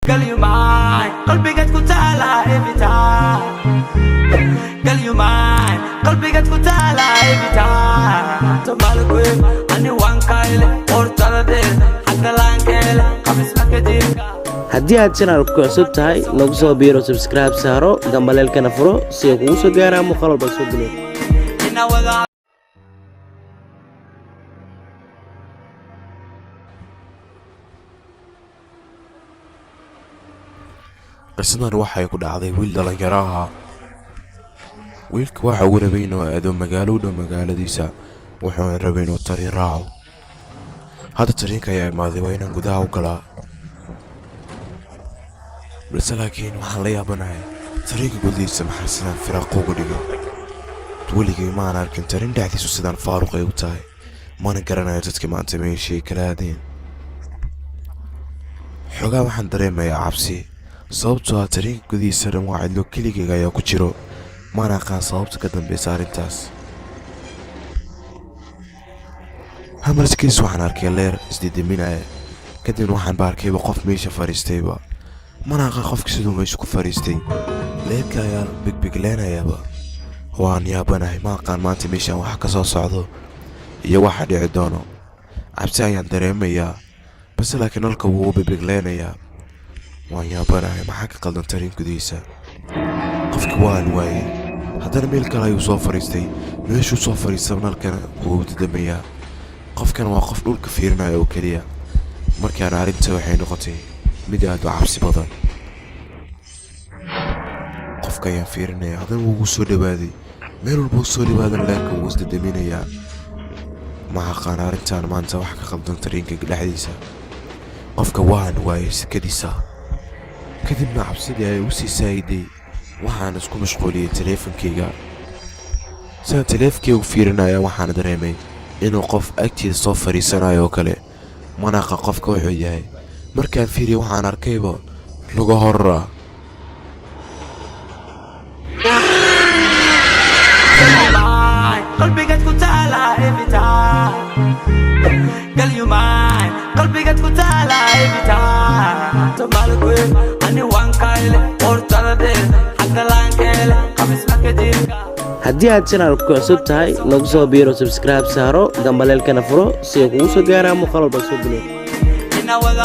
Girl, you mine. Qalbigaad ku taala every time. Girl, you mine. Qalbigaad ku taala every time. Somali queen, ani waan kayle, hortada dheer, xagga laankeele, qamis marka jirka. Haddii aad channelka ku cusub tahay, nagu soo biiro, subscribe saaro, gambaleelkana furo si ay kugu soo gaaraan muuqaal walba soo geliyo. Ina wada. Qisadan waxay ku dhacday wiil dhalinyaro ahaa. Wiilka waxa uu rabay inuu aado magaalo u dhow magaaladiisa, wuxuuna rabay inuu tariin raaco. Hadda tariinka ayaa imaaday, waa inaan gudaha u galaa. Balse laakiin waxaan la yaabanahay, tariinka gudihiisa maxaa sidaan firaaqo uga dhigay? Weligay maan arkin tariin dhexdiisu sidaan faaruq ay u tahay. Mana garanayo dadka maanta meeshii ay kala aadeen. Xoogaa waxaan dareemayaa cabsi, sababtoo ah tariinka gudihiisa dhan waa cidlo, keligayga ayaa ku jiro. Mana aqaan sababta ka dambeysa arrintaas. Hamarskiis waxaan arkay leer isdidiminaya, kadibna waxaan ba arkayba qof meesha fadhiistayba. Mana aqaan qofka siduu meesha ku fadhiistay. Leerka ayaa bigbigleenayaba. Waan yaabanahay, ma aqaan maanta meeshaan waxa ka soo socdo iyo waxa dhici doono. Cabsi ayaan dareemayaa, balse laakiin nalka wuu u bibigleenayaa. Waan yaabanahay, maxaa ka qaldan tariin gudihiisa? Qofki waan waayey. Haddana meel kale ayuu soo fadhiistay. Meeshuu soo fadhiistaba nalkana wuu dadamayaa. Qofkan waa qof dhulka fiirinaya oo keliya. Markaana arrinta waxay noqotay mid aad u cabsi badan. Qofka ayaan fiirinaya, haddana wuu ugu soo dhawaaday. Meel walba u soo dhawaadana leerka wuu isdadaminayaa. Ma aqaan arrintan maanta wax ka qaldan tariinka dhexdiisa. Qofka waan waayay sikadiisa. Kadibna cabsidii ay u sii saayiday, waxaan isku mashquuliyey taleefankayga. Sidaan taleefankayga u fiirinaya, waxaan dareemay inuu qof agtiisa soo fadhiisanayo oo kale. Mana aqaan qofka wuxuu yahay. Markaan fiiriyay, waxaan arkayba lugo horra. Mine. Qalbigaad ku taala every time. Girl, you mine. Qalbigaad ku taala every time. Somali queen, ani waan kayle, hortada dheer, xagga laankeele, qamis marka jirka. Haddii aad channelka ku cusub tahay, nagu soo biiro, subscribe saaro, gambaleelkana furo si ay kugu soo gaaraan muuqaal walba soo geliyo. Ina wada.